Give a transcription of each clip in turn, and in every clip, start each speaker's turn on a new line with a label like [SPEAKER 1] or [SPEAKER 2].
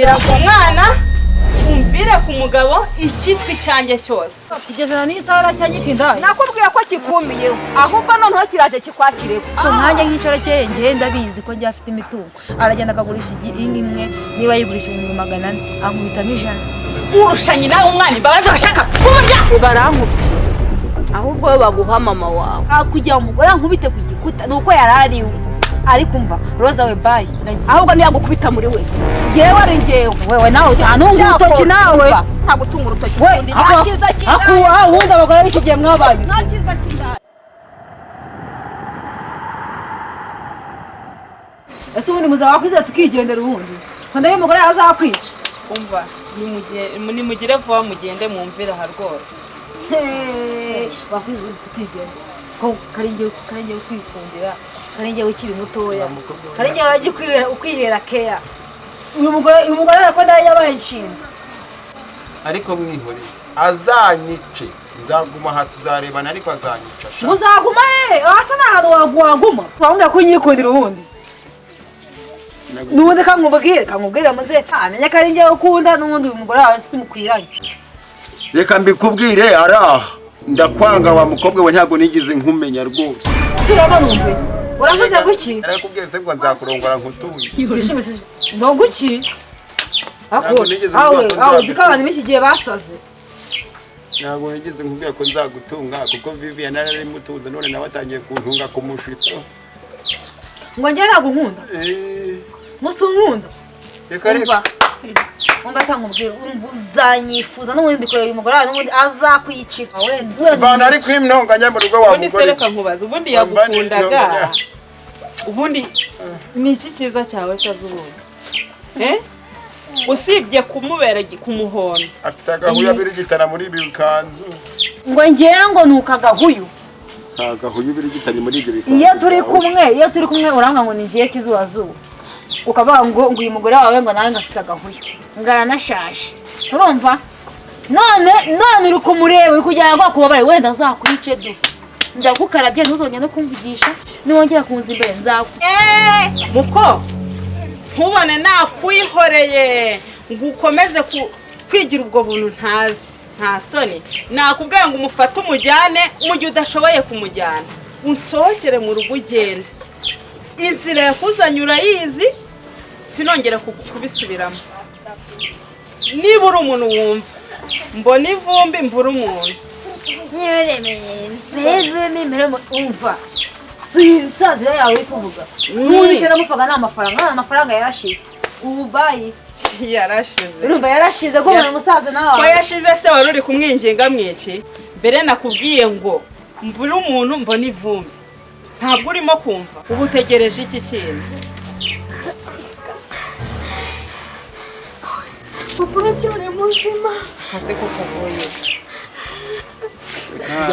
[SPEAKER 1] Ku mwana umvire ku mugabo icyitwa icyanjye cyose.
[SPEAKER 2] Kugeza n'isaha aracya inda.
[SPEAKER 3] Nakubwiye ko kikumiyeho, ahubwo noneho kiraje kikwakireho.
[SPEAKER 2] Ko nkanjye nk'inshoreke njye ndabizi ko njye afite imitungo, aragenda akagurisha inka imwe, niba yigurisha 400,000 ankubitamo 100.
[SPEAKER 1] Urusha nyina umwana imbabazi bashaka kumurya.
[SPEAKER 3] Barankubise, ahubwo we baguha mama wawe.
[SPEAKER 2] Kugira ngo umugore ankubite ku gikuta ni uko yari ariwe, ariko umva Roza we, bayi.
[SPEAKER 3] Ahubwo niyagukubita muri wese, yewe ari njyewe.
[SPEAKER 2] Wewe nawe utantunga urutoki nawe.
[SPEAKER 3] Nta gutunga urutoki
[SPEAKER 2] We
[SPEAKER 3] ukundi, nta cyiza cy'indaya.
[SPEAKER 2] Akuha ubundi abagore b'iki gihe mwabaye.
[SPEAKER 3] Nta cyiza cy'indaya.
[SPEAKER 2] Ese ubundi muzaba wakwizera tukigendera, ubundi ngo ndabe umugore azakwica?
[SPEAKER 1] Umva, nimugire vuba mugende mwumvire aha rwose.
[SPEAKER 2] Wakwizera ubundi tukigendera, ko karingiye kwikundira, karingiye ukiri mutoya, karingiye wajya ukwihera keya. Uyu mugore ko nawe yabaye inshinzi.
[SPEAKER 4] Ariko mwihorere, azanyice, nzaguma aha tuzarebana, ariko azanyica sha.
[SPEAKER 2] Muzaguma he? Hasa ni ahantu waguma wambwira ko unyikundira, ubundi n'ubundi kamubwire muze amenye ko ari njyewe ukunda, n'ubundi uyu mugore wawe simukwiranye.
[SPEAKER 4] Reka mbikubwire, araha ndakwanga wa mukobwa we, ntabwo nigeze nkumenya rwose.
[SPEAKER 2] Sirabona numve uravuze guki?
[SPEAKER 4] Narakubwiye se ngo nzakurongora nkutunge?
[SPEAKER 2] Twishimishije ngo guki?
[SPEAKER 4] Ntabwo nigeze
[SPEAKER 2] Awe
[SPEAKER 4] mvuga ko
[SPEAKER 2] awe
[SPEAKER 4] nzagutunga.
[SPEAKER 2] uzi ko abantu b'iki gihe basaze.
[SPEAKER 4] Ntabwo nigeze nkubwira ko nzagutunga, kuko Vivian narabimutunze, none nawe atangiye kuntunga ku mushito.
[SPEAKER 2] Ngo njye ntabwo nkunda? Musi unkunda.
[SPEAKER 4] Reka reka.
[SPEAKER 2] Umva, umva, atankubwira, umva, uzanyifuza n'ubundi ndikorera uyu mugore wawe, n'ubundi azakwiyicira wenda.
[SPEAKER 4] Vana ariko intonganya mu rugo wa
[SPEAKER 1] Ubundi se
[SPEAKER 4] mugore.
[SPEAKER 1] reka nkubaze, ubundi
[SPEAKER 4] Wambane
[SPEAKER 1] yagukundaga?
[SPEAKER 4] intonganya.
[SPEAKER 1] Ubundi ni iki cyiza cyawe se azi ubundi? Eh? Usibye kumubera kumuhombya.
[SPEAKER 4] Afite agahuyu abirigitana muri ibi bikanzu.
[SPEAKER 2] Ngo ngewe ngo nuka agahuyu?
[SPEAKER 4] Si agahuyu birigitanye muri ibyo bikanzu.
[SPEAKER 2] Iyo turi kumwe uranga ngo ni ngiye kizubazuba, ukavuga ngo uyu mugore wawe ngo nawe ngo afite agahuyu, ngo aranashaje. Urumva none uri kumureba, uri kugira ngo akubabare, wenda azakwice du. Ndagukarabye, ntuzongere no kumvugisha. Niwongera kunza imbere nzaku
[SPEAKER 1] Muko ntubone nakwihoreye ngo ukomeze kwigira ubwo buntu ntazi, nta soni. Nakubwiye ngo umufate umujyane, mu gihe udashoboye kumujyana unsohokere mu rugo ugende. Inzira yakuzanye urayizi, sinongera kubisubiramo. Niba uri umuntu wumva, mbona ivumbi mbura umuntu.
[SPEAKER 2] Umva, si isazira yawe uri kuvuga n'ubundi icyo namupfaga ni amafaranga, none amafaranga yarashize ubu, bayi.
[SPEAKER 1] Yarashize?
[SPEAKER 2] Urumva yarashize ko umuntu musaza nawe.
[SPEAKER 1] Ko yashize se wari uri kumwinginga mwiki? Mbere nakubwiye ngo mbure umuntu mbona ivumbi, ntabwo urimo kumva. Ubu utegereje iki kintu?
[SPEAKER 3] Papa uracyari muzima?
[SPEAKER 1] Kaze ko kavuye.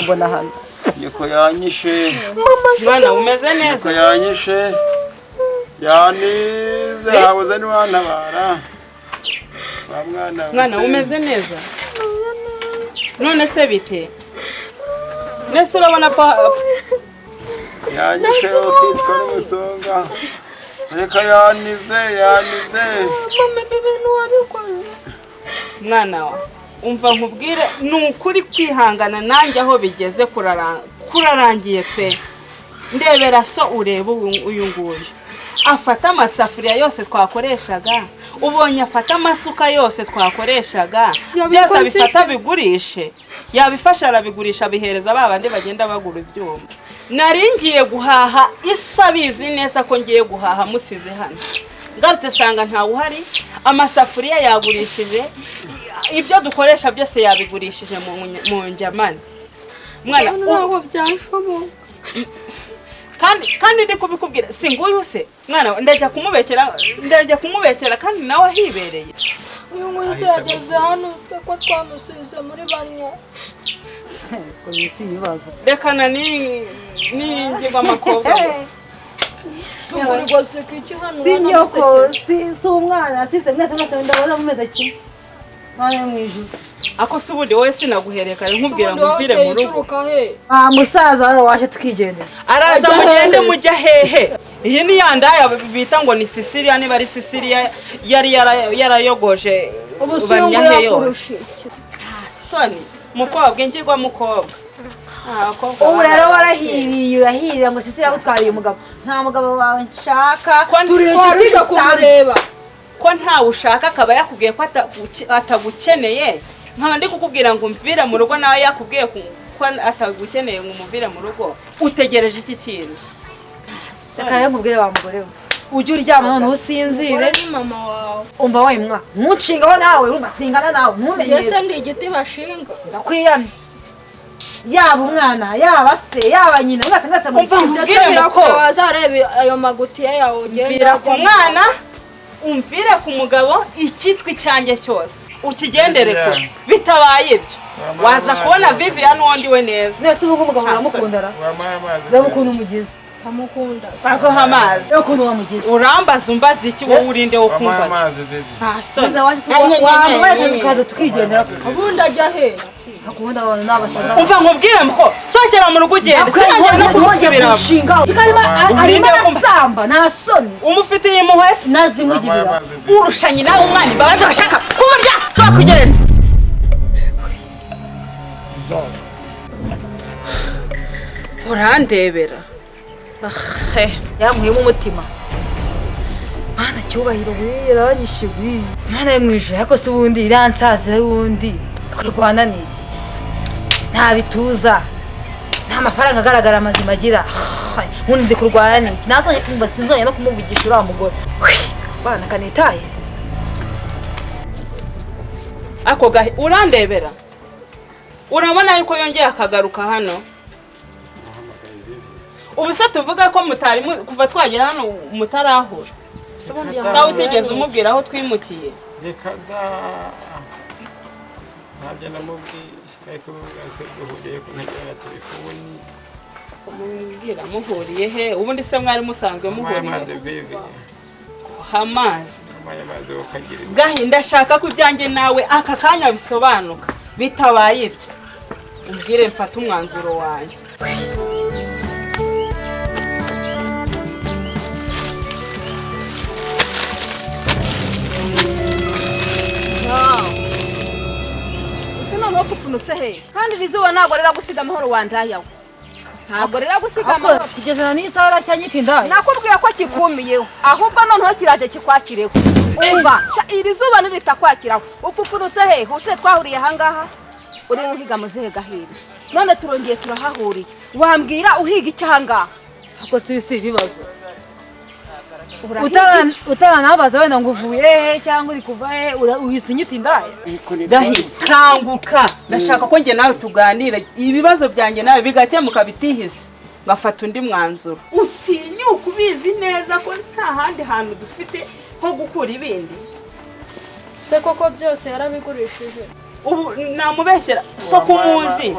[SPEAKER 2] Mbona hano.
[SPEAKER 4] Nyoko yanyishe.
[SPEAKER 1] Mwana, umeze neza?
[SPEAKER 4] Nyoko yanyishe, yanize, habuze niwantabara wa mwana we.
[SPEAKER 1] Mwana,
[SPEAKER 4] se.
[SPEAKER 1] Umeze neza? None se bite? Nese urabona pa?
[SPEAKER 4] Yanyishe ukicwa n'umusonga, reka, yanize, yanize.
[SPEAKER 3] Mama, ibi bintu wabikoze?
[SPEAKER 1] Mwana wa, umva nkubwire, ni ukuri kwihangana nanjye aho bigeze kurarangiye pe. Ndebera so, urebe uyu nguyu afata amasafuriya yose twakoreshaga, ubonye afata amasuka yose twakoreshaga byose abifata abigurishe. Yabifasha arabigurisha, abihereza ba bandi bagenda bagura ibyuma. Nari ngiye guhaha, isa abizi neza ko ngiye guhaha, musize hano, ngarutse nsanga ntawe uhari. Amasafuriya yagurishije, ibyo dukoresha byose yabigurishije mu njyamani. Mwana,
[SPEAKER 3] Ntabwo byashoboka.
[SPEAKER 1] Kandi ndi kubikubwira, si nguyu se mwana? Ndajya kumubeshyera kandi nawe ahibereye?
[SPEAKER 5] Uyu nguyu se yageze hano twe ko twamusize muri banya?
[SPEAKER 2] Ko si ibibazo.
[SPEAKER 1] Rekana n'ingirwamakobwa.
[SPEAKER 5] Si uri guseka iki hano?
[SPEAKER 2] Si nyoko, si umwana, si se, mwese mwese ndabona mumeze kimwe. Mwana yo mu ijuru.
[SPEAKER 1] Ako se ubundi wowe sinaguherekana nkubwira ngo umvire mu rugo?
[SPEAKER 5] Ituruka he?
[SPEAKER 2] Ah, musaza wawe waje tukigendera.
[SPEAKER 1] Araza
[SPEAKER 5] Ajya
[SPEAKER 1] mugende.
[SPEAKER 5] Hehe?
[SPEAKER 1] Mujya hehe? Iyi ni ya ndaya bita ngo ni Sicilia, niba ari Sicilia yari yarayogoje
[SPEAKER 5] Ubusungu yakurusha.
[SPEAKER 1] Soni mukobwa, ingirwa mukobwa.
[SPEAKER 2] Ubu rero warahiriye, urahirira ngo Sicilia yagutwariye umugabo. Nta mugabo wawe nshaka, turi inshuti
[SPEAKER 5] kumureba.
[SPEAKER 1] Ko ntawe ushaka akaba yakubwiye ko atagukeneye, nkaba ndi kukubwira ngo umvire mu rugo, nawe yakubwiye ko atagukeneye ngo umuvire mu rugo, utegereje iki kintu?
[SPEAKER 2] Reka rero nkubwire wa mugore we, ujye uryama noneho usinzire.
[SPEAKER 5] Ni mama wawe.
[SPEAKER 2] Umva we mwa, ntunshingaho nawe, urumva singana nawe, ntumenyere.
[SPEAKER 5] Mbese ndi igiti bashinga.
[SPEAKER 2] Ndakwiyamye. Yaba umwana, yaba se, yaba nyina, mwese mwese muri
[SPEAKER 1] Umva nkubwire muko.
[SPEAKER 5] Wazareba ayo magutiya yawe ugenda.
[SPEAKER 1] Mvira ku mwana, umvire ku mugabo, icyitwa icyanjye cyose ukigendere kure. Bitabaye ibyo waza kubona Vivian n'undi we neza.
[SPEAKER 2] Nese ubu umugabo uramukunda ra? Reba ukuntu umugize.
[SPEAKER 5] Ndamukunda.
[SPEAKER 1] Baguha amazi.
[SPEAKER 2] Reba ukuntu wamugize.
[SPEAKER 1] Urambaza umbaza iki wowe urinde wo kumbaza? Nta soni.
[SPEAKER 2] Wambaye ukaza tukigendera.
[SPEAKER 5] Ubundi ajya he?
[SPEAKER 2] Akunda abantu n'abasaza.
[SPEAKER 1] Umva nkubwire muko, sokera mu rugo ugende. Sinagera no kumusubiramo.
[SPEAKER 2] Arimo arasamba, nta soni.
[SPEAKER 1] Umufitiye impuhwe se?
[SPEAKER 2] Nazimugirira.
[SPEAKER 1] Urusha nyina w'umwana imbabazi bashaka kumurya. Soka ugende. Urandebera.
[SPEAKER 2] Yankuyemo umutima. Mana cyubahiro wiranyishe gwi. Mana yo mwijuru, ariko se ubundi iransaza ubundi kurwana niki? Nta bituza, nta mafaranga agaragara mazima agira. Ubundi ndi kurwana niki? Nazonye kumva sinzonye no kumuvugisha uriya mugore. Bana kanitaye.
[SPEAKER 1] Ako gahe urandebera. Urabona yuko yongeye akagaruka hano. Ubu se tuvuga ko mutari kuva twagera hano mutarahura. Nawe utigeze umubwira aho twimukiye.
[SPEAKER 4] Reka da. Ntabyo namubwiye, ariko ase duhuriye ko ntagira telefoni.
[SPEAKER 1] Umubwira muhuriye he? Ubundi se mwari musanzwe muhuriye? Amazi. Gahi ndashaka ko ibyanjye nawe aka kanya bisobanuka. Bitabaye ibyo umbwire mfate umwanzuro wanjye.
[SPEAKER 3] Kandi izuba ntabwo riragusiga amahoro wandayawe. Ntabwo riragusiga amahoro.
[SPEAKER 2] Kugeza n'isaha uracyanyita indaya.
[SPEAKER 3] Nakubwiye ko kikumiyeho, ahubwo noneho kiraje kikwakireho. Umva, iri zuba niritakwakiraho. Upfupfunutse he? Uce twahuriye aha ngaha. Uri muhiga muzehe Gahini. None turongeye turahahuriye. Wambwira uhiga iki aha ngaha?
[SPEAKER 2] Ako si ibibazo. Utaranabaza wenda ngo uvuye he cyangwa uri kuva he, uhise unyita indaya.
[SPEAKER 1] Gahi, kanguka. Ndashaka ko njye nawe tuganira ibibazo byanjye nawe bigakemuka bitihise, ngafata undi mwanzuro. Utinyuka ubizi neza ko nta handi hantu dufite ho gukura ibindi.
[SPEAKER 5] Se koko byose yarabigurishije.
[SPEAKER 1] Ubu namubeshyera soko umuzi.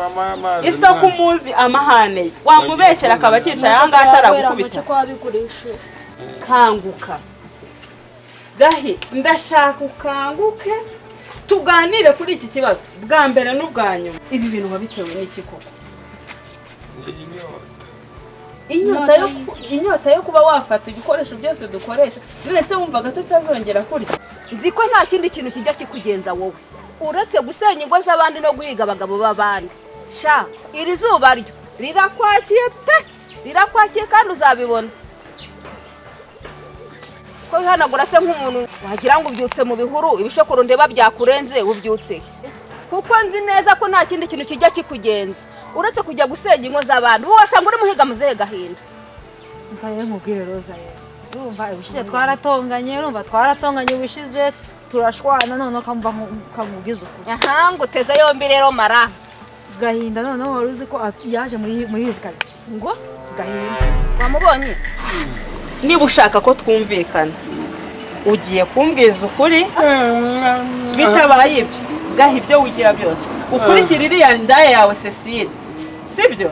[SPEAKER 1] Isoko umuzi amahane. Wamubeshyera akaba akicaye aha ngaha ataragukubita. Kanguka Gahi, ndashaka ukanguke tuganire kuri iki kibazo bwa mbere n'ubwa nyuma. Ibi bintu wabitewe n'iki koko? Inyota yo kuba wafata ibikoresho byose dukoresha. None se wumvaga tutazongera kurya?
[SPEAKER 3] Nzi ko nta kindi kintu kijya kikugenza wowe uretse gusenya ingo z'abandi no guhiga abagabo b'abandi. Sha, iri zuba ryo rirakwakiye pe, rirakwakiye kandi uzabibona. Ko wihanagura se nk'umuntu wagira ngo ubyutse mu bihuru, ibishokoro ndeba byakurenze ubyutse. Kuko nzi neza ko nta kindi kintu kijya kikugenza uretse kujya gusenya ingo z'abantu. Wowe wasanga uri muhiga muzehe Gahinda.
[SPEAKER 2] Nkarebe nkubwire Roza rero. Urumva ubushize twaratonganye, urumva twaratonganye ubushize turashwana, none ukamva kamubwiza ukuri.
[SPEAKER 3] Aha nguteze yombi rero mara.
[SPEAKER 2] Gahinda noneho wari uzi ko yaje muri izi karitsiye.
[SPEAKER 3] Ngo
[SPEAKER 2] Gahinda
[SPEAKER 3] wamubonye?
[SPEAKER 1] Niba ushaka ko twumvikana ugiye kumbwiza ukuri, bitabaye ibyo Gahi ibyo wigira byose ukurikira iriya ndaya yawe Cecile, sibyo?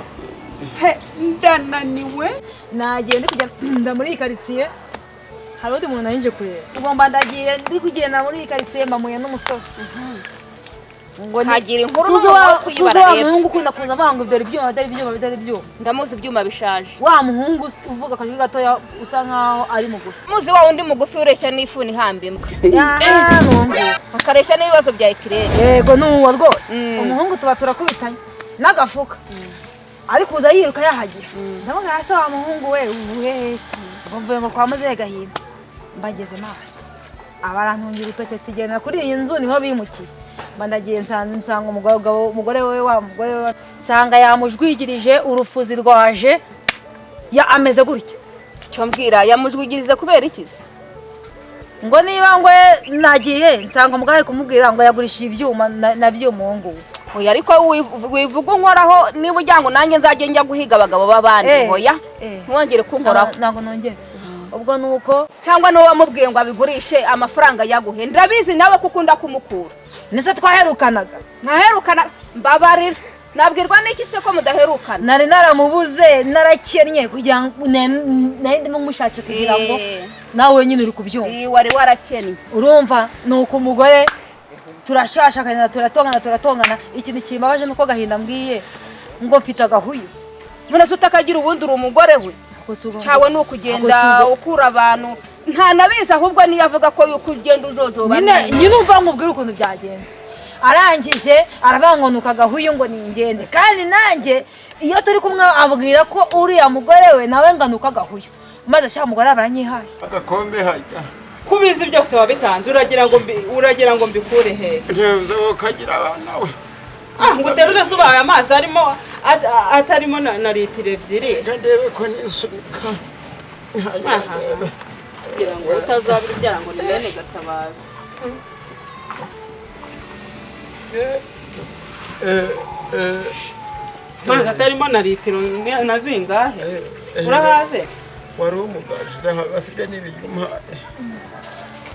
[SPEAKER 1] Pe ndananiwe.
[SPEAKER 2] Nagiye ndi kugenda muri iyi karitsiye, hari undi muntu nari nje kureba. Ugomba ndagiye ndi kugenda muri iyi karitsiye mbamuye n'umusore. Ngo ni
[SPEAKER 3] Nkagira inkuru
[SPEAKER 2] Suzi
[SPEAKER 3] n'umuntu wo
[SPEAKER 2] wa
[SPEAKER 3] kuyibara
[SPEAKER 2] Suzi wa
[SPEAKER 3] rero.
[SPEAKER 2] muhungu ukunda kuza avuga ngo dore ibyuma, dore ibyuma, dore ibyuma.
[SPEAKER 3] Ndamuzi, ibyuma bishaje.
[SPEAKER 2] Wa muhungu uvuga akajwi gatoya, usa nkaho ari mugufi.
[SPEAKER 3] Muzi, wa wundi mugufi ureshya n'ifuni ihamba imbwa.
[SPEAKER 2] Aha, muhungu.
[SPEAKER 3] Akareshya n'ibibazo bya ikirere.
[SPEAKER 2] Yego, nuwo rwose.
[SPEAKER 3] Mm.
[SPEAKER 2] Umuhungu tuba turakubitanye n'agafuka, ari kuza yiruka yahagira. Ndabona hasi wa muhungu we, uvuye he? Ngo mvuye ngo kwa muzehe Gahinda. Mbageze nawe aba arantungira urutoki ati: "Genda kuri iyi nzu, niho bimukiye." Mba ndagiye, nsanga umugabo, umugore we, wa mugore we, nsanga yamujwigirije urufuzi rwaje ya ameze gutya.
[SPEAKER 3] Cyo mbwira, yamujwigirize kubera iki se?
[SPEAKER 2] Ngo niba ngo nagiye nsanga umugabo ari kumubwira ngo yagurishije ibyuma na by'umuhungu we.
[SPEAKER 3] Oya, ariko wivuga unkoraho. Niba ugira ngo nanjye nzajye njya guhiga abagabo b'abandi, oya, ntiwongere kunkoraho.
[SPEAKER 2] Ntabwo nongera. Ubwo ni uko.
[SPEAKER 3] Cyangwa niwe wamubwiye ngo abigurishe amafaranga yaguhe? Ndabizi nawe ko ukunda kumukura.
[SPEAKER 2] Ndetse twaherukanaga.
[SPEAKER 3] Ntaherukana? Mbabarira, nabwirwa n'iki se ko mudaherukana?
[SPEAKER 2] Nari naramubuze, narakennye, kugira ngo nari ndimo mushakira kugira ngo nawe nyine uri kubyumva.
[SPEAKER 3] Wari warakennye.
[SPEAKER 2] Urumva, ni uko umugore turashashakana, turatongana, turatongana. Ikintu kimbabaje ni uko Gahinda mbwiye ngo mfite agahuyu.
[SPEAKER 3] None se utakagira ubundi uri umugore we? Cyawe ni ukugenda ukura abantu, ntanabizi. Ahubwo niyo avuga ko yuko ugenda ujojoba.
[SPEAKER 2] Nyine nyine, umva nkubwire ukuntu byagenze. Arangije arabangonuka agahuyu ngo ningende, kandi nanjye iyo turi kumwe abwira ko uriya mugore we nawe nganuka agahuyu, maze sha mugore baranyihaye.
[SPEAKER 4] Agakombe hajya.
[SPEAKER 1] Kubizi byose wabitanze, uragira ngo mbikure he?
[SPEAKER 4] Ntebuze wowe ukagira abana we.
[SPEAKER 1] Ah, ngo uteruze se ubaye amazi arimo atarimo na litiro 2?
[SPEAKER 4] Reka ndebe ko nisunika.
[SPEAKER 1] Aha. Kugira ngo utazabura ubyara ngo ni bene Gatabazi. Amazi atarimo na litiro na zingahe? Urahaze?
[SPEAKER 4] Wari umugaje, basigaye n'ibiryo umpaye.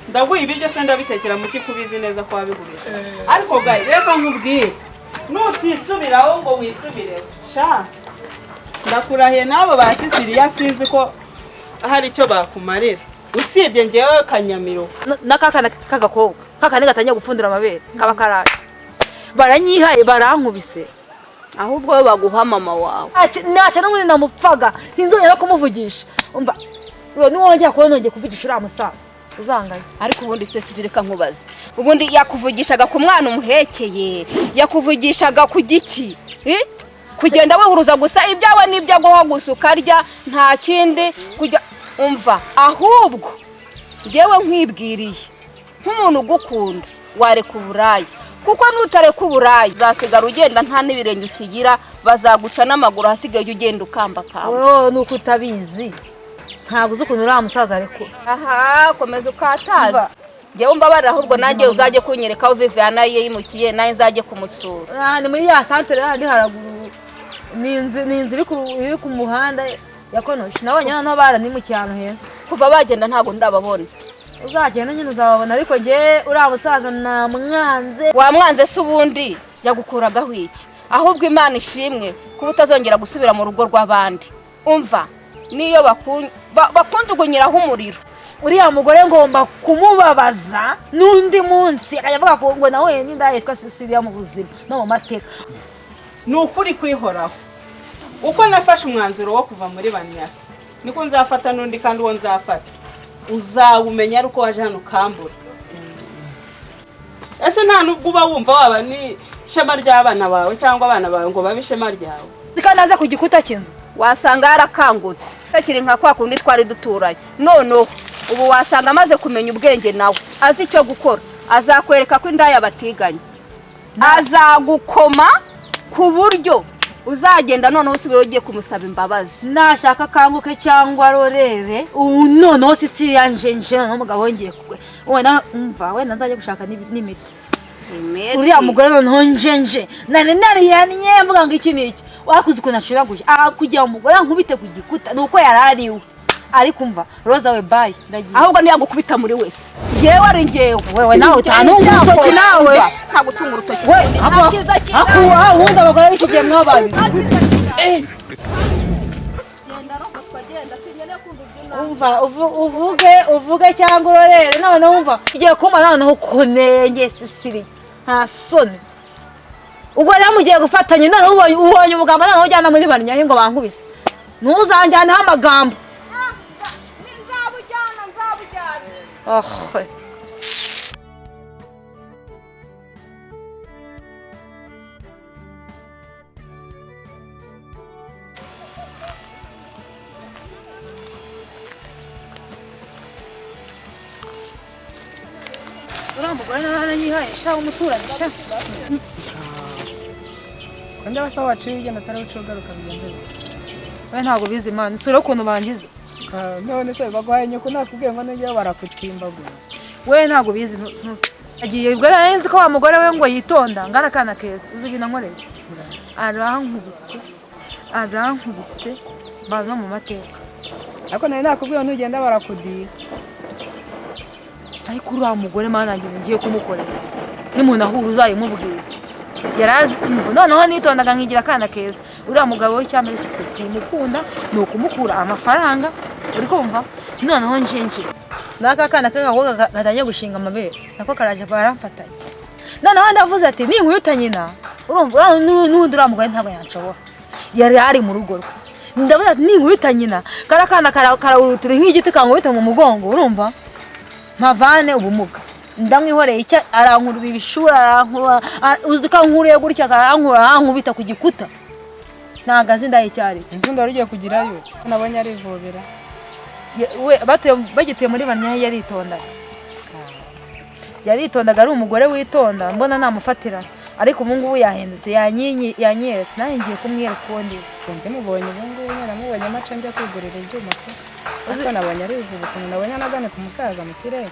[SPEAKER 1] Ndaguha ibiryo se ndabitekera mu kubizi neza ko wabigurisha? Ariko gayi, reka nkubwire, nutisubiraho ngo wisubireho sha, ndakurahiye n'abo ba Sisiriya sinzi ko hari icyo bakumarira usibye ngewe Kanyamiro.
[SPEAKER 2] N'akakana k'agakobwa kakandi gatangiye gupfundura amabere kaba karaje, baranyihaye, barankubise.
[SPEAKER 3] Ahubwo we baguha mama wawe.
[SPEAKER 2] Ntacyo n'ubundi namupfaga, sinzongera no kumuvugisha. Umva, niwongera kubona nongeye kuvugisha uriya musaza, uzangaye.
[SPEAKER 3] Ariko ubundi se Siri, reka nkubaze, ubundi yakuvugishaga ku mwana umuhekeye, yakuvugishaga ku giki? Eh? Kugenda wihuruza gusa, ibyawe n'ibyo aguha gusa ukarya, nta kindi kujya. Umva, ahubwo ngewe nkwibwiriye nk'umuntu ugukunda, wareka uburaya, kuko nutareka uburaya uzasigara ugenda nta n'ibirenge ukigira, bazaguca n'amaguru, ahasigaye ujye ugenda ukambakamba.
[SPEAKER 2] Wowe ni uko utabizi, ntabwo uzi ukuntu uriya musaza arekura.
[SPEAKER 3] Aha, komeza ukataza.
[SPEAKER 2] Umva.
[SPEAKER 3] Njyewe mbabarira, ahubwo nanjye uzajye kunyereka aho Viviana ye yimukiye, nanjye nzajye kumusura.
[SPEAKER 2] Ah, ni muri ya santere handi haraguru, ni inzu iri ku muhanda ya konoshi. Nabonye noneho baranimukiye ahantu heza.
[SPEAKER 3] Kuva bagenda ntabwo ndababona.
[SPEAKER 2] Uzagenda nyine uzababona, ariko njye uriya musaza namwanze.
[SPEAKER 3] Wamwanze se ubundi yagukuragaho iki? Ahubwo Imana ishimwe kuba utazongera gusubira mu rugo rw'abandi. Umva, niyo bakunjugunyiraho umuriro.
[SPEAKER 2] Uriya mugore ngomba kumubabaza n'undi munsi akajya avuga ko ngo nawe n'inda yitwa Sisiriya mu buzima no mu mateka.
[SPEAKER 1] Ni ukuri kwihoraho, uko nafashe umwanzuro wo kuva muri Banyaka niko nzafata n'undi, kandi uwo nzafata uzawumenya ari uko waje hano ukambura. Ese nta nubwo uba wumva waba ni ishema ry'abana bawe, cyangwa abana bawe ngo babe ishema ryawe?
[SPEAKER 2] Zikanaza ku gikuta cy'inzu.
[SPEAKER 3] Wasanga yarakangutse, takiri nka kwa kundi twari duturanye. Noneho ubu wasanga amaze kumenya ubwenge, nawe azi icyo gukora. Azakwereka ko indaya batiganye, azagukoma ku buryo uzagenda noneho usigaye ugiye kumusaba imbabazi.
[SPEAKER 2] Nashaka akanguke cyangwa arorere, ubu noneho Sisiriya nje n'umugabo wongeye kugwe wenda. Umva, wenda nzajya gushaka n'imiti.
[SPEAKER 3] Imiti.
[SPEAKER 2] Uriya mugore noneho nje nari nariyannye mvuga ngo iki ni iki, wakuze ukuntu acuraguye aha kugira ngo umugore ankubite ku gikuta ni uko yari ari iwe. Ariko umva Roza we, bayi, ndagiye.
[SPEAKER 3] Ahubwo niyagukubita muri wese, ngewe ari ngewe.
[SPEAKER 2] Wewe nawe utantunga urutoki nawe.
[SPEAKER 3] Nta gutunga urutoki.
[SPEAKER 2] We
[SPEAKER 3] Nta cyiza cyiza.
[SPEAKER 2] Akuha ubundi abagore b'iki gihe mwabaye.
[SPEAKER 3] Genda rogotwa, genda, sinkeneye kumva ibyo unanga.
[SPEAKER 2] Umva, uvuge uvuge cyangwa urorere, noneho umva ugiye kumpa noneho kunenge Sisiri, nta soni. Ubwo rero mugiye gufatanya none ubonye ubugamba noneho ujyana muri banyahe ngo bankubise. Ntuzanjyaneho amagambo.
[SPEAKER 3] Nzabujyana nzabujyana.
[SPEAKER 2] Oh. Uriya mugore naranyihaye sha w'umuturanyi sha.
[SPEAKER 6] Kandi abasa waciye ugenda atari uciye ugaruka bigenze bite?
[SPEAKER 2] We ntabwo bizi Imana, isura ukuntu bangize.
[SPEAKER 6] None se baguhaye nyoko nakubwiye ngo nujyayo barakutimbagura.
[SPEAKER 2] We ntabwo bizi agiye ubwo nari nzi ko wa mugore we ngo yitonda ngana akana keza uzi ibintu ankoreye. Arankubise baza mu mateka.
[SPEAKER 6] Ariko nari nakubwiye ngo nugenda barakudira.
[SPEAKER 2] Ariko uriya mugore mana nanjye ngiye kumukorera. Nimuntu ahura uzayimubwira. Yarazi noneho nitondaga nkigira akana keza. Uriya mugabo w'icyambere simukunda ni ukumukura amafaranga uri kumva noneho njenje. Naka kana k'agakobwa gatangiye gushinga amabere nako karaje baramfatanya. Noneho ndavuze ati ninkubita nyina urumva n'undi uriya mugore ntabwo yanshobora. Yari ari mu rugo rwe. Ndavuze ati ninkubita nyina kara kana karawurutura nk'igiti kankubita mu mugongo urumva mpavane ubumuga. Ndamwihoreye icyo arankurura ibishura arankurura uzi ko ankuriye gutya arankura arankubita ku gikuta. Ntabwo azi ndaye icyo ari cyo.
[SPEAKER 6] Inzu ndari ugiye kugirayo nabonye arivobera.
[SPEAKER 2] We batuye bagituye muri banyahe yaritondaga. Yaritondaga ari umugore witonda mbona namufatira ariko ubu ngubu yahindutse yanyeretse nanjye ngiye kumwereka uwo ndiwe.
[SPEAKER 6] Sinzi mubonye ubu ngubu namubonye amaca njya kwigurira ibyuma pe. Ariko nabonye arivuba ukuntu nabonye anagane ku musaza mu kirere.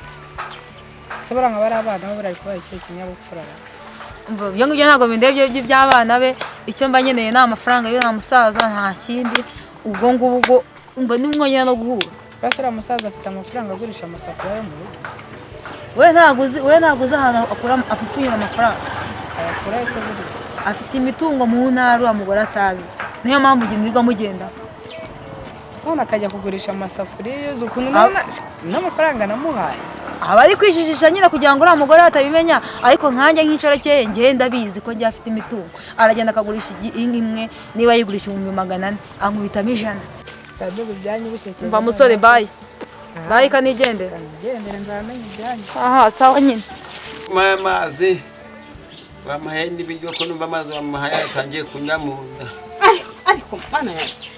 [SPEAKER 6] Se baranga bari abana bo bari kubaha ikihe kinyabupfura.
[SPEAKER 2] Ibyo ngibyo ntabwo bindebye by'abana be, icyo mba nkeneye ni amafaranga yo nta musaza nta kindi, ubwo ngubwo mba nimwongera no guhura.
[SPEAKER 6] Basi uriya musaza afite amafaranga agurisha amasafuriya yo mu rugo.
[SPEAKER 2] We ntabwo uzi ahantu akura apfupfunyura amafaranga.
[SPEAKER 6] Ayakura ese buriya?
[SPEAKER 2] Afite imitungo mu ntara uriya mugore atazi. Niyo mpamvu ngirirwa mugenda.
[SPEAKER 6] None akajya kugurisha amasafuriya uzi ukuntu n'amafaranga namuhaye.
[SPEAKER 2] Aba ari kwijijisha nyine kugira ngo uriya mugore atabimenya, ariko nkanjye nk'inshoreke njye ndabizi ko njye afite imitungo. Aragenda akagurisha inka imwe niba yigurisha 400,000 ankubitamo 100. Mva musore bayi. Bayi kanigendera.
[SPEAKER 6] Nigendere nzamenya ibyanyu.
[SPEAKER 2] Aha sawa nyine.
[SPEAKER 4] Amazi bamuhaye n'ibiryo ko numva amazi bamuhaye atangiye kunya mu nda.
[SPEAKER 1] Ariko mana yanjye.